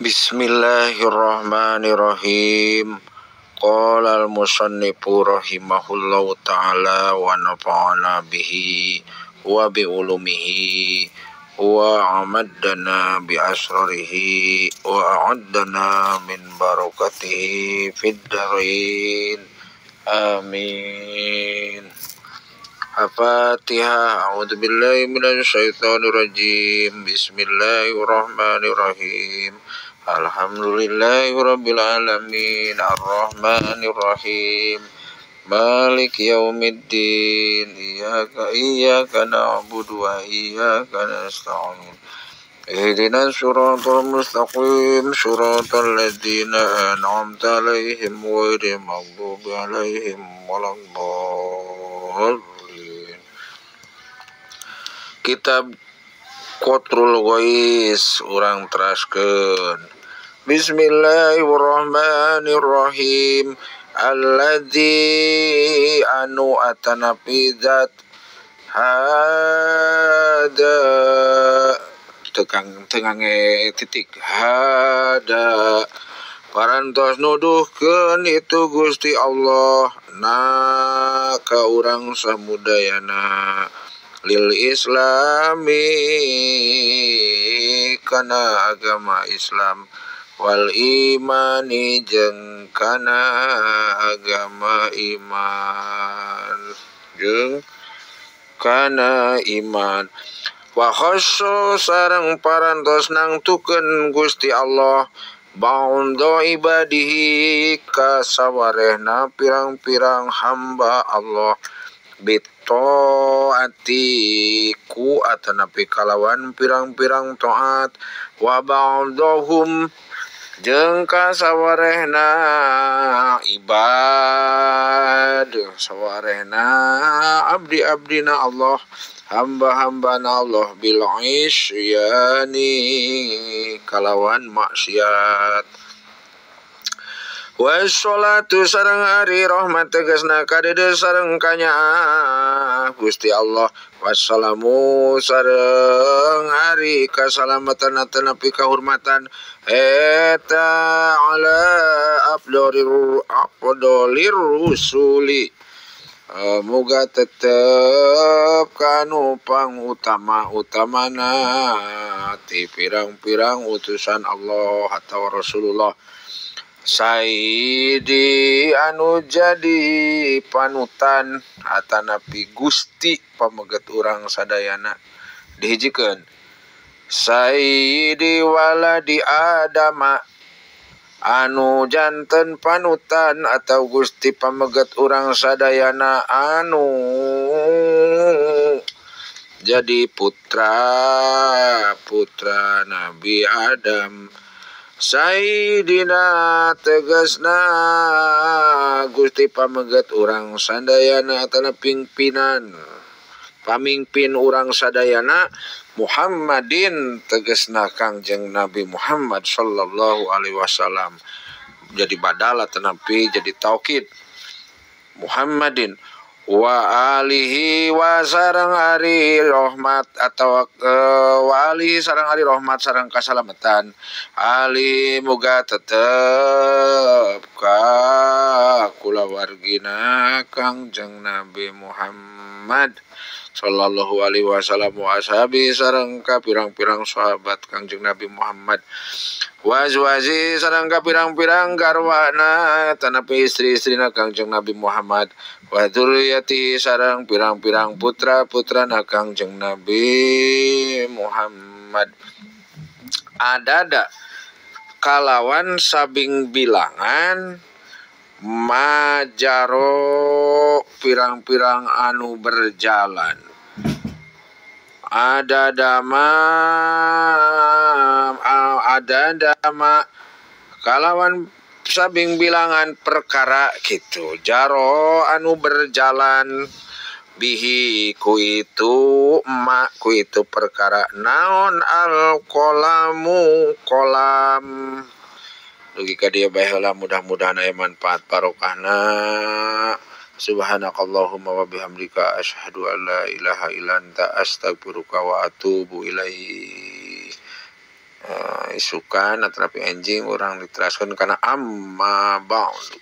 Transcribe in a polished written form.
Bismillahirrahmanirrahim. Qala al-musannifu rahimahullahu ta'ala wa nafa'ana bihi wa bi ulumihi wa amaddana bi asrarihi wa a'addana min barakatihi fid dharain. Amin. Al-Fatihah. A'udzu billahi minasyaitonir rajim. Bismillahirrahmanirrahim. Alhamdulillahi rabbil alamin. Arrahmanir rahim. Maliki yaumiddin. Iyyaka na'budu wa iyyaka nasta'in. Ihdinas siratal mustaqim, siratal ladzina an'amta 'alaihim ghairil maghdubi 'alaihim waladdallin. Kitab Qatrul Ghais urang teraskeun. Bismillahirrahmanirrahim. Alladzi anu atanapi zat hada tekang tengange titik hada parantos nuduhkeun itu Gusti Allah na ka urang samudayana lil islami kana agama Islam wal imani jeung kana agama iman jeung kana iman wa khassa sareng parantos nangtukeun Gusti Allah ba'da ibadihi ka sawarehna pirang-pirang hamba Allah bitaati ku atanapi kalawan pirang-pirang taat wa ba'dahum jeung ka sawarehna ibad sawarehna abdi-abdina Allah hamba-hambana Allah bil isyani kalawan maksiat. Wassalatu sareng ari rahmat tegasna kadede sareng kanyaah Gusti Allah. Wassalamu sareng ari kasalamatan atanapi kahurmatan eta ala afdolir rusuli. Muga tetep kanu pangutama-utamana ti pirang-pirang utusan Allah atau Rasulullah. Sayyidi anu jadi panutan atanapi Gusti pameget urang sadayana dihijikeun Sayyidi waladi Adama anu janten panutan atau Gusti pameget urang sadayana anu jadi putra putra Nabi Adam. Sayyidina tegasna Gusti pameget urang sadayana atana pimpinan pamimpin urang sadayana Muhammadin tegasna Kangjeng Nabi Muhammad sallallahu alaihi wasallam. Jadi badal atanapi jadi taukid Muhammadin wa alihi wa sareng ari rahmat atau wa alihi sareng ari rahmat sareng kasalamatan ali muga tetep ka kulawargina Kangjeng Nabi Muhammad sallallahu alaihi wasallam wa ashabi sareng ka pirang-pirang sahabat Kangjeng Nabi Muhammad wa azwaji sareng ka pirang-pirang garwana tanapi istri-istrina Kangjeng Nabi Muhammad wa dzurriyyati sareng pirang-pirang putra-putrana Kangjeng Nabi Muhammad. Adada kalawan sabing bilangan majaro pirang-pirang anu berjalan ada dama kalawan sabing bilangan perkara gitu jaro anu berjalan bihi ku itu ma ku itu perkara naon al kolamu kolam. Dugi ka dieu bae heula mudah-mudahan aya manfaat barokahna. Subhanakallahumma wa bihamdika asyhadu an la ilaha illa anta astaghfiruka wa atubu ilaik. Isukan atanapi enjing urang diteraskeun kana amma ba'du.